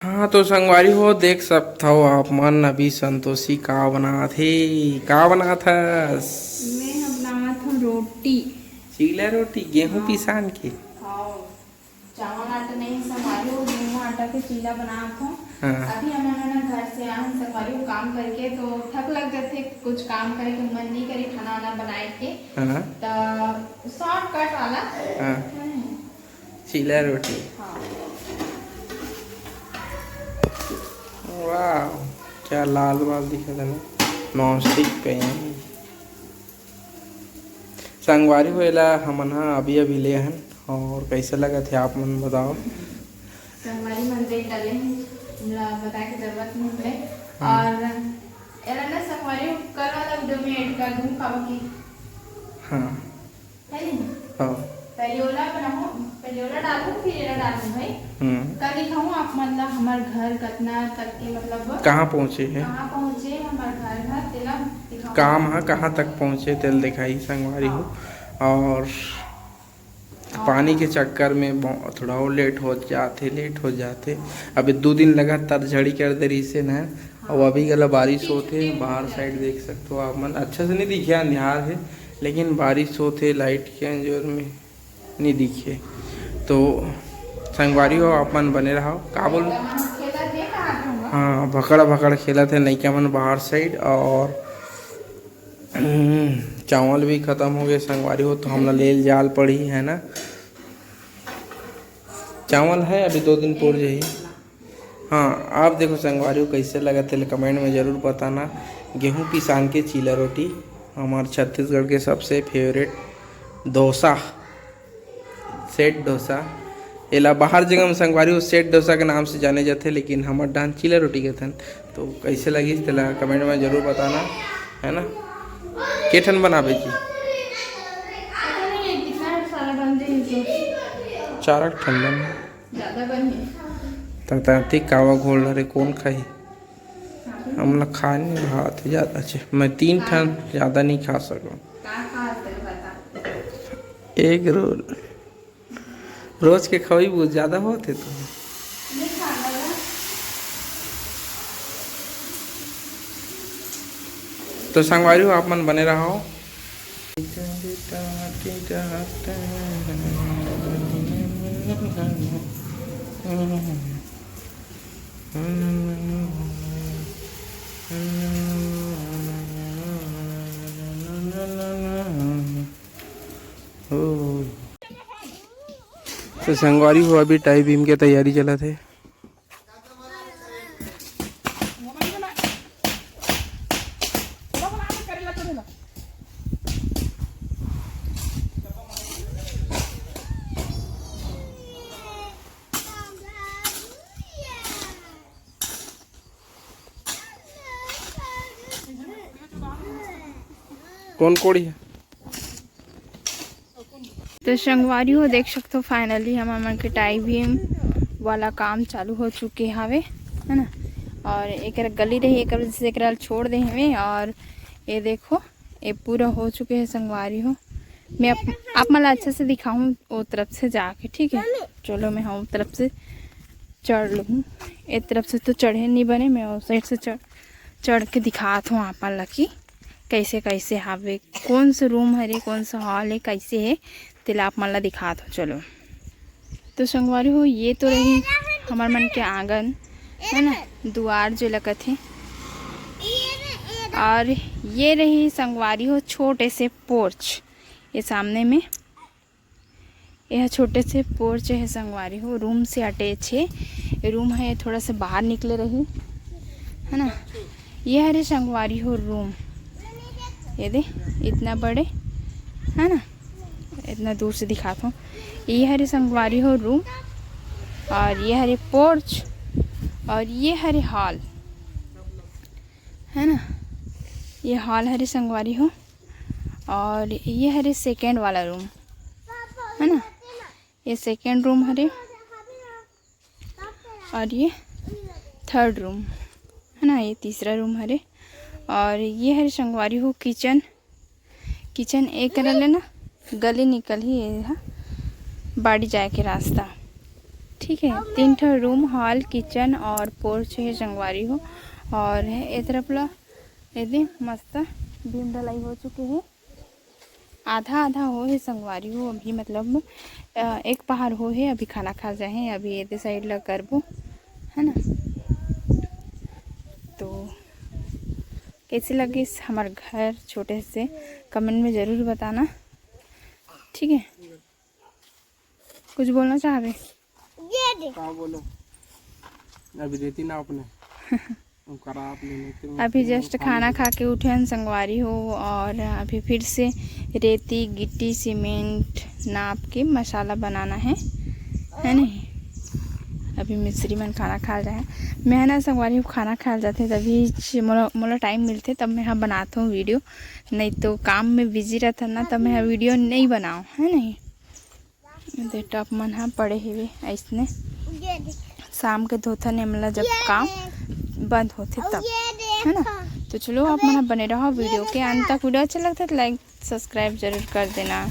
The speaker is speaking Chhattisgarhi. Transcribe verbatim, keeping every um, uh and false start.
हाँ, तो संगवारी हो, देख सकथव आप मन, अभी संतोषी का बनात हे। का बनात हस? मैं ह बनात हूँ रोटी। चीला रोटी, गेहूं हाँ। पिसान के। हाँ, चावल आटा नहीं संगवारी हो, गेहूं आटा के चीला बनात हूँ। हाँ। अभी हमन ह ना घर से आए हन संगवारी हो काम करके, तो थक लग जाथे, कुछ काम करे के मन नहीं करे खाना वाना बनाए के। हाँ। तो शॉर्टकट वाला। हाँ। हम्म। चीला रोटी। हाँ। वाह, क्या लाल लाल दिखत हे ना, नॉन स्टिक पे। संगवारी हो, एला हमन ह अभी अभी ले हन, और कैसे लगत हे आप मन बताओ। संगवारी मन देख डाले हैं, हमरा बताए के जरूरत नहीं है। हाँ। और एला ना संगवारी हो कल वाला वीडियो में ऐड कर दूँ, काबर कि हाँ। है नहीं? हाँ। पहले ओला बनाऊँ, पहले ओला डालूँ, फिर एला डालूँ भाई। हम्म। कल दिखाऊँ आप मन ला हमर घर कतना तक के, मतलब कहाँ पहुँचे हे? कहाँ पहुँचे हमर घर, घर तेला दिखाऊँ। काम ह कहाँ तक पहुँचे तेल दिखाई संगवारी हो। हाँ। और पानी के चक्कर में बहु-, थोड़ा और लेट हो जाथे, लेट हो जाथे। अभी दो दिन लगातार झड़ी कर दे रहिसे ना, हाँ। और अभी गला बारिश होथे, बाहर साइड देख सकते हो आप मन, अच्छा से नहीं दिखे, अंधियार है, लेकिन बारिश होथे, लाइट के अंजोर में नहीं दिखे। तो संगवारी हो, आप मन बने रहो। का बोल? हाँ, भकड़ा भकड़ा खेलत हे लइका मन बाहर साइड, और हम्म, चावल भी खतम हो गए संगवारी हो, तो हमला लेल जाल पड़ी, है ना। चावल है, अभी दो दिन पुर जाही। हाँ, आप देखो संगवारी हो, कैसे लगत हे, कमेंट में जरूर बताना। गेहूं पिसान के चीला रोटी, हमार छत्तीसगढ़ के सबसे फेवरेट डोसा। सेट डोसा, एला बाहर जगह में संगवारी हो सेट डोसा के नाम से जाने जाथे, लेकिन हमर डाहन चीला रोटी कथन। तो कैसे लगिस तेला कमेंट में जरूर बताना, है ना। के ठन बनाबे जी? पता नहीं है कितना सारा बन जाही तो। चार ठन बन। ज्यादा बन है। तक तक कावा घोल रहे, कौन खाही? हमला खाए नहीं भात ज्यादा छे, मैं तीन ठन ज्यादा नहीं खा सकूँ। का खा सकते बता? Egg roll. रोज के खवाई बहुत ज्यादा होत हे तो। नहीं खाना ना। तो संगवारी हो, आप मन बने रहो। तो संगवारी हो, अभी टाई बीम के तैयारी चलत हे। कौन कोड़ी है? तो संगवारी हो, देख सकते हो, finally हमर मन के टाई बीम वाला काम चालू हो चुके हवे, है ना। और एक गली रही, एक वजह से एकरा छोड़ दे हवे। और ये देखो, ये पूरा हो चुके है संगवारी हो। मैं आप, आप मन ला अच्छा से दिखाऊँ वो तरफ से जाके, ठीक है। चलो, मैं हाँ वो तरफ से चढ़ लूँ। एक तरफ से तो चढ़े नहीं बने, मैं उस साइड से चढ़ चढ़ के दिखात हूँ आप मन ला कि कैसे कैसे हावे, कौन सा रूम हरे, कौन सा हॉल है, कैसे है, तेला आप मन ला दिखात हूँ। चलो, तो संगवारी हो, ये तो रही हमर मन के आंगन, है ना, दुआर जो लगत है। और ये रही संगवारी हो छोटे से पोर्च, ये सामने में यह छोटे से पोर्च है संगवारी हो, रूम से अटैच है। रूम है, थोड़ा सा बाहर निकले रही, है ना। ये हरे संगवारी हो रूम, ये दे, इतना बड़े, है ना, इतना दूर से दिखाता हूँ। ये हरे संगवारी हो रूम, और ये हरे पोर्च, और ये हरे हॉल, है ना। ये हॉल हरे संगवारी हो, और ये हरे सेकेंड वाला रूम, है ना, ये सेकेंड रूम हरे, और ये थर्ड रूम, है ना, ये तीसरा रूम हरे। और ये हरे संगवारी हो किचन, किचन एक कर लेना, गली निकल ही ये हा बाड़ी जाए के रास्ता, ठीक है, तीन ठो रूम, हॉल, किचन और पोर्च हे संगवारी हो। और ए तरफ ला ये दे मस्त बीम ढलाई हो चुके हे, आधा आधा हो हे संगवारी हो अभी, मतलब अ, एक पहार हो हे, अभी खाना खा जाए हे, अभी ये दे साइड ला करबो, है ना। तो कैसे लगिस हमार घर छोटे से, कमेंट में ज़रूर बताना, ठीक है। कुछ बोलना चाहबे? ये देख। का बोलो? अभी रेती ना अपने। ओकरा आप ले लेते हो। अभी जस्ट खाना खा के उठे हन संगवारी हो, और अभी फिर से रेती, गिट्टी, सीमेंट नाप के मसाला बनाना है, है नहीं? अभी मिस्त्री मन खाना खा रहे हैं। मैं ना संगवारी हो खाना खाए जाते तभी च-, मोला, मोला टाइम मिलते तब मैं हा बनाता हूँ वीडियो, नहीं तो काम में बिजी रहता ना तब मैं हा वीडियो नहीं बनाऊँ, है नहीं? दे टब मन ह पड़े हेवे अइसने, ये देख। शाम के धोथन एमला जब ये काम देख। बंद होथे और तब, ये देख। है ना। तो चलो आप मन ह बने रहो वीडियो के अंत तक। वीडियो अच्छा लगता है तो लाइक सब्सक्राइब जरूर कर देना।